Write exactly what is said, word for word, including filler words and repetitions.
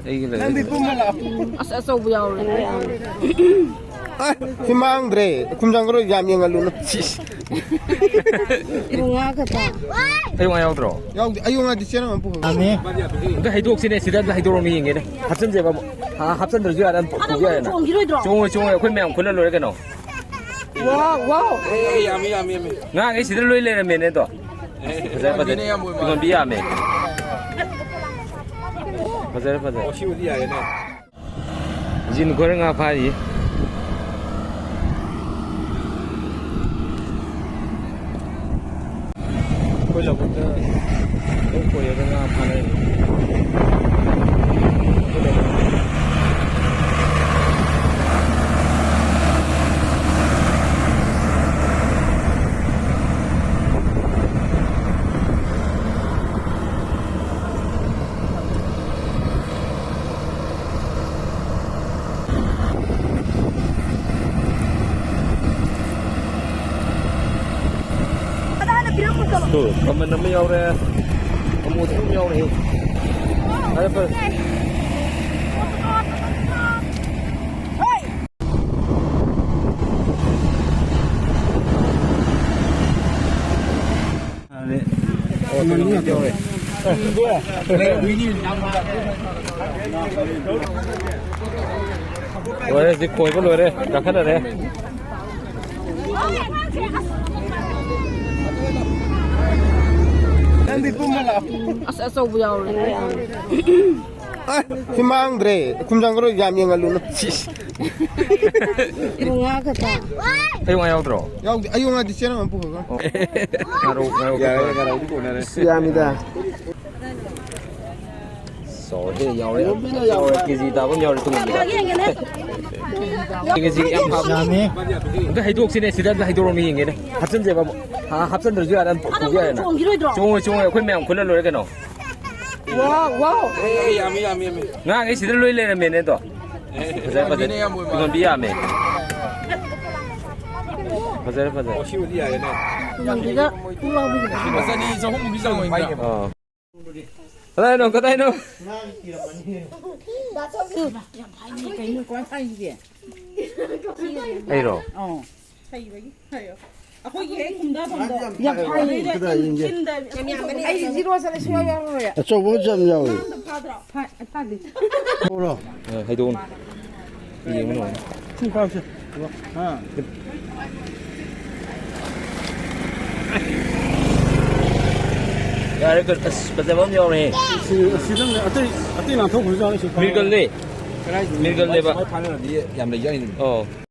ꯑꯩꯒꯤ ꯂꯩꯔꯦ꯫ ꯑꯁ, ꯑꯆꯧꯕ ꯌꯥꯎꯔꯦ꯫ ꯑꯦ, ꯁꯤ ꯃꯥꯡꯗ꯭ꯔꯦ꯫ ꯈꯨꯝꯖꯪꯈ꯭ꯔꯣ, ꯌꯥꯝ ꯌꯦꯡꯍꯜꯂꯨꯅꯨ꯫ ꯁꯤꯁ꯫ ꯏꯕꯨꯡꯉꯣ ꯈꯛꯇ꯫ ꯑꯌꯨꯛ ꯉꯥ ꯌꯥꯎꯗ꯭ꯔꯣ? ꯌꯥꯎꯗꯦ꯫ ꯑꯌꯨꯛ ꯉꯥꯗꯤ ꯆꯦꯔꯪ ꯑꯃ ꯄꯨꯈ꯭ꯔꯣ꯫ ꯑꯝꯇ ꯍꯩꯗꯣꯛꯁꯤꯅꯦ, ꯁꯤꯗ ꯑꯝꯇ ꯍꯩꯗꯣꯛꯑꯣ, ꯃꯤ ꯌꯦꯡꯒꯦꯅꯦ꯫ ꯍꯥꯞꯆꯤꯟꯁꯦꯕ ꯑꯃꯨꯛ꯫ ꯍꯥ, ꯍꯥꯞꯆꯤꯟꯗ꯭ꯔꯁꯨ ꯌꯥꯔꯦ, ꯑꯗꯨꯝ ꯄꯨ-, ꯄꯨꯕ ꯌꯥꯔꯦꯅ꯫ ꯆꯣꯡꯈꯤꯔꯣꯏꯗ꯭ꯔꯣ? ꯆꯣꯡꯉꯣꯏ, ꯆꯣꯡꯉꯣꯏ, ꯑꯩꯈꯣꯏ ꯃꯌꯥꯝ ꯈꯨꯜꯂ ꯂꯣꯏꯔꯦ ꯀꯩꯅꯣ꯫ ꯋꯥꯎ, ꯋꯥꯎ꯫ ꯑꯦ, ꯌꯥꯝꯃꯤ, ꯌꯥꯝꯃꯤ, ꯌꯥꯝꯃꯤ꯫ ꯉꯥꯈꯩ ꯁꯤꯗ ꯂꯣꯏ ꯂꯩꯔꯝꯃꯦꯅꯦ ꯑꯗꯣ꯫ ꯐꯖꯔꯦ, ꯐꯖꯔꯦ꯫ ꯌꯥꯝꯃꯤꯅꯦ, ꯌꯥꯝ ꯑꯣꯏꯃꯥ꯫ ꯇꯨꯡꯍꯟꯕꯤ ꯌꯥꯝꯃꯦ꯫ ꯐꯖꯔꯦ, ꯐꯖꯔꯦ꯫ ꯑꯣ, ꯁꯤꯕꯨꯗꯤ ꯌꯥꯔꯦꯅꯦ꯫ ꯖꯤꯟ ꯈꯣꯏꯔ ꯉꯥ ꯐꯥꯔꯤ꯫ ꯑꯩꯈꯣꯏ ꯂꯧꯕꯨꯛꯇ ꯂꯧ ꯈꯣꯏꯔꯒ ꯉꯥ ꯐꯥꯅꯔꯤ꯫ ꯇꯣ, ꯀꯃꯟ ꯑꯃ ꯌꯥꯎꯔꯦ꯫ ꯑꯃꯣꯠꯄ ꯑꯃ ꯌꯥꯎꯔꯦ꯫ ꯐꯔꯦ, ꯐꯔꯦ꯫ ꯂꯣꯏꯔꯦ, ꯍꯧꯖꯤꯛ ꯈꯣꯏꯕ ꯂꯣꯏꯔꯦ, ꯀꯥꯈꯠꯅꯔꯦ꯫ ꯑꯁ, ꯑꯆꯧꯕ ꯌꯥꯎꯔꯦ꯫ ꯑꯦ, ꯁꯤ ꯃꯥꯡꯗ꯭ꯔꯦ꯫ ꯈꯨꯝꯖꯪꯈ꯭ꯔꯣ, ꯌꯥꯝ ꯌꯦꯡꯍꯜꯂꯨꯅꯨ꯫ ꯁꯤꯁ꯫ ꯏꯕꯨꯡꯉꯣ ꯈꯛꯇ꯫ ꯑꯌꯨꯛ ꯉꯥ ꯌꯥꯎꯗ꯭ꯔꯣ? ꯌꯥꯎꯗꯦ꯫ ꯑꯌꯨꯛ ꯉꯥꯗꯤ ꯆꯦꯔꯪ ꯑꯃ ꯄꯨꯈ꯭ꯔꯒ꯫ ꯉꯥꯔꯧ, ꯉꯥꯔꯧ ꯌꯥꯔꯦ, ꯈꯛꯇ꯫ ꯉꯥꯔꯧꯗꯤ ꯀꯣꯟꯅꯔꯦ꯫ ꯑꯁ, ꯌꯥꯝꯃꯤꯗ꯫ ꯆꯥꯎꯔꯦ, ꯌꯥꯎꯔꯦ꯫ ꯌꯥꯎꯔꯦ, ꯀꯦꯖꯤ ꯇꯥꯕ ꯑꯃ ꯌꯥꯎꯔꯦ, ꯇꯨꯡꯍꯟꯕꯤꯗ꯫ ꯀꯦꯖꯤ ꯌꯥꯝ ꯐꯥꯕ꯫ ꯌꯥꯝꯃꯤ꯫ ꯑꯝꯇ ꯍꯩꯗꯣꯛꯁꯤꯅꯦ, ꯁꯤꯗ ꯑꯝꯇ ꯍꯩꯗꯣꯛꯑꯣ, ꯃꯤ ꯌꯦꯡꯒꯦꯅꯦ꯫ ꯍꯥꯞꯆꯤꯟꯁꯦꯕ ꯑꯃꯨꯛ꯫ ꯍꯥ, ꯍꯥꯞꯆꯤꯟꯗ꯭ꯔꯁꯨ ꯌꯥꯔꯦ, ꯑꯗꯨꯝ ꯄꯨꯕ ꯌꯥꯔꯦꯅ꯫ ꯆꯣꯡꯈꯤꯔꯣꯏꯗ꯭ꯔꯣ? ꯆꯣꯡꯉꯣꯏ, ꯆꯣꯡꯉꯣꯏ, ꯑꯩꯈꯣꯏ ꯃꯌꯥꯝ ꯈꯨꯜꯂ ꯂꯣꯏꯔꯦ ꯀꯩꯅꯣ꯫ ꯋꯥꯎ, ꯋꯥꯎ꯫ ꯑꯦ, ꯌꯥꯝꯃꯤ, ꯌꯥꯝꯃꯤ, ꯌꯥꯝꯃꯤ꯫ ꯉꯥꯈꯩ ꯁꯤꯗ ꯂꯣꯏ ꯂꯩꯔꯝꯃꯦꯅꯦ ꯑꯗꯣ꯫ ꯐꯖꯔꯦ, ꯐꯖꯔꯦ꯫ ꯌꯥꯝꯃꯤꯅꯦ, ꯌꯥꯝ ꯑꯣꯏꯃꯥ꯫ ꯇꯨꯡꯍꯟꯕꯤ ꯌꯥꯝꯃꯦ꯫ ꯐꯖꯔꯦ, ꯐꯖꯔꯦ꯫ ꯑꯣ, ꯁꯤꯕꯨꯗꯤ ꯌꯥꯔꯦꯅꯦ꯫ ꯇꯨꯡꯍꯟꯕꯤꯗ ꯄꯨꯛꯂꯥꯎꯕꯤꯒ꯫ ꯃꯆꯥꯅꯤ ꯆꯍꯨꯝꯃꯨꯛꯀꯤ ꯆꯥꯡ ꯑꯣꯏꯅꯤꯗ꯫ ꯑꯥ꯫ ꯀꯗꯥꯏꯅꯣ, ꯀꯗꯥꯏꯅꯣ? ꯌꯥꯝ ꯐꯩꯅꯦ, ꯀꯩꯅꯣ ꯀꯃꯥꯏꯅ ꯐꯥꯏꯁꯤꯒꯦ? ꯑꯩꯔꯣ? ꯑꯧ꯫ ꯌꯥꯝ ꯐꯩ꯫ ꯑꯩꯗꯤ ꯖꯤꯔꯣ ꯆꯠꯂꯦ, ꯁꯨꯡꯌꯥꯎ ꯌꯥꯎꯔꯔꯣꯏ꯫ ꯑꯆꯧꯕ ꯑꯃꯁꯨ ꯌꯥꯝ ꯌꯥꯎꯏ꯫ ꯐꯥ-, ꯐꯥꯗꯦ꯫ ꯎꯔꯣ? ꯑ, ꯍꯩꯗꯣꯛꯑꯣꯅꯦ꯫ ꯌꯦꯡꯕ ꯅꯨꯡꯉꯥꯏꯅꯤ꯫ ꯁꯤ ꯐꯥꯔꯁꯦ꯫ ꯑꯥ꯫ ꯌꯥꯔꯦ, ꯀꯩꯅꯣ, ꯑꯁ, ꯐꯖꯕ ꯑꯃ ꯌꯥꯎꯔꯦ꯫ ꯁꯤ, ꯁꯤꯗꯪ ꯑꯇꯩ, ꯑꯇꯩ ꯅꯥꯟꯊꯣꯛꯈ꯭ꯔꯁꯨ ꯌꯥꯎꯔꯦ, ꯁꯤ ꯐꯥꯔꯁꯦ꯫ ꯃꯤꯔꯒꯜꯂꯦ꯫ ꯀꯗꯥꯏꯗꯅꯣ? ꯃꯤꯔꯒꯜꯅꯦꯕ꯫ ꯃꯥꯏ ꯐꯥꯅꯔꯗꯤ ꯌꯥꯝ ꯂꯩ ꯌꯥꯏꯅꯦ꯫ ꯑꯣ꯫